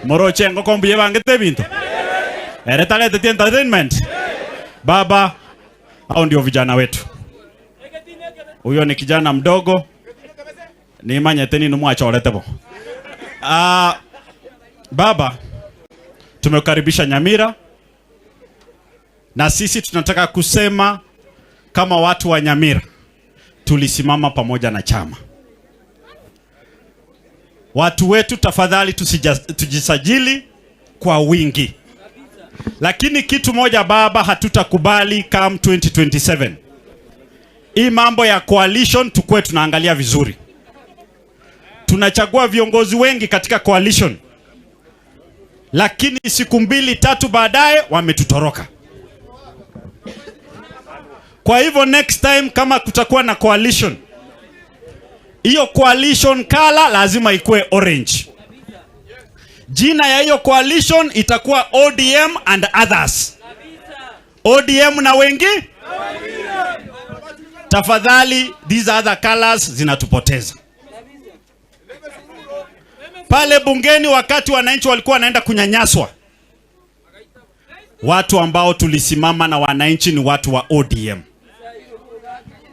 Moroche engoko mbuya ebangete ebinto. Ere tareteti entertainment. Baba, hao ndio vijana wetu. Huyo ni kijana mdogo. Nimanyete nini mwachorete bo. Baba, tumekukaribisha Nyamira. Na sisi tunataka kusema kama watu wa Nyamira tulisimama pamoja na chama. Watu wetu tafadhali tujisajili kwa wingi. Lakini kitu moja baba, hatutakubali come 2027. Hii mambo ya coalition tukue tunaangalia vizuri. Tunachagua viongozi wengi katika coalition, lakini siku mbili tatu baadaye wametutoroka. Kwa hivyo next time kama kutakuwa na coalition, hiyo coalition color lazima ikuwe orange. Jina ya hiyo coalition itakuwa ODM and others. ODM na wengi. Tafadhali, these other colors zinatupoteza. Pale bungeni wakati wananchi walikuwa wanaenda kunyanyaswa, watu ambao tulisimama na wananchi ni watu wa ODM.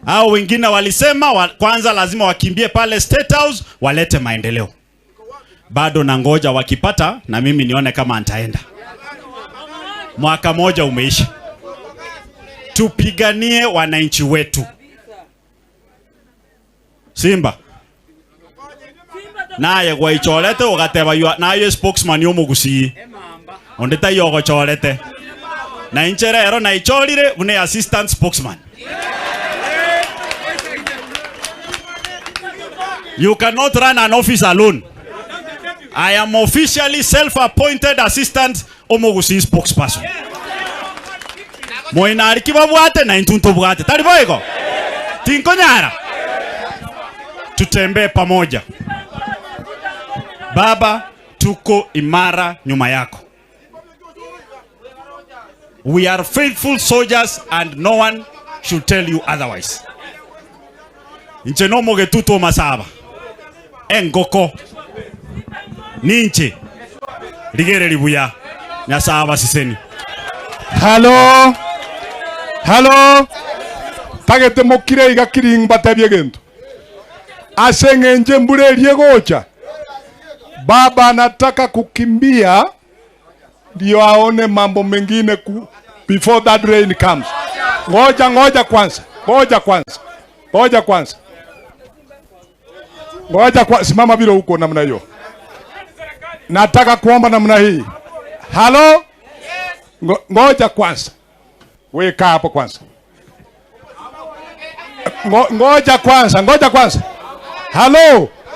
Hao wengine walisema kwanza lazima wakimbie pale State House walete maendeleo. Bado nangoja wakipata na mimi nione kama nitaenda. Mwaka moja umeisha. Tupiganie wananchi wetu. Simba. Naye gwaichorete ugateba naye spokesman yomugusi. Ondeta yogochorete. Na inchere ero na ichorire une assistant spokesman. You cannot run an office alone. I am officially self-appointed assistant omogusi spokesperson. Moinari kibabwate na intunto bwate. Tari boigo. Tinkonyara. Tutembee pamoja. Baba, tuko imara nyuma yako. We are faithful soldiers and no one should tell you otherwise. Nche no mogetuto masaba. Engoko. Ninche. Ligere libuya. Nyasaba siseni. Halo. Halo. Tagete mokire iga kiring batebie gento. Aseng'enje mbure gocha. Baba anataka kukimbia ndio aone mambo mengine before that rain comes. Ngoja, ngoja kwanza. Ngoja kwanza. Ngoja kwanza. Ngoja kwa, simama vile huko namna hiyo. Nataka kuomba namna hii. Halo? Ngoja kwanza. Wewe kaa hapo kwanza. Ngoja kwanza, ngoja kwanza. Halo?